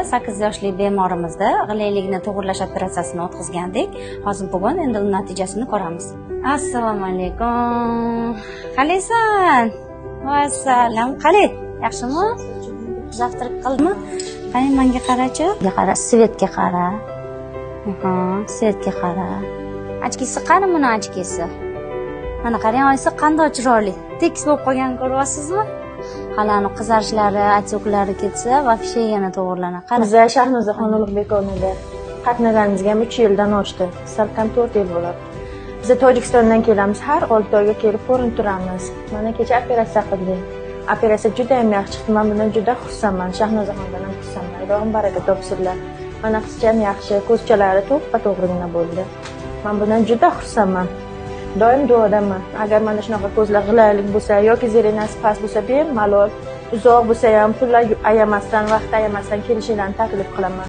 8 yoshli bemorimizda g'ilaylikni to'g'irlash operatsiyasini o'tkazgandik. Hozir bugun endi uni natijasini ko'ramiz. Assalomu alaykum. Qalaysan? Vassalam. Qalay? Yaxshimi? Завтрак qildimi? Qani, menga qarachi. Qara, свет ga qara. Aha, свет ga qara. Очки si qani, buni очки si? Mana qarang, oyisi qanday chiroyli. Tekis bo'lib qolganini ko'ryapsizmi? Hali ani qizarishlari, отёк lari ketsa, вообще yana to'g'irlanadi. Qara. Biza Shahnozaxon Ulug'bekovnada qatnaganimizga ham 3 yildan oshdi. Salkam 4 yil bo'ladi. Biza Tojikistondan kelamiz, har 6 oyga kelib ko'rinib turamiz. Mana kecha operatsiya qildik. Operatsiya juda ham yaxshi chiqdi. Men bundan juda xursandman. Shahnozaxondan ham xursandman. Ilohim baraka topsinlar. Mana qizcham yaxshi, ko'zchalari to'ppa to'g'rigina bo'ldi. Men bundan juda xursandman. Doim duodaman. Agar mana shunaqa ko'zlar g'ilaylik bo'lsa yoki зрения si past bo'lsa, bemalol uzoq bo'lsa ham pullar ayamasdan, vaqt ayamasdan kelishinglarni taklif qilaman.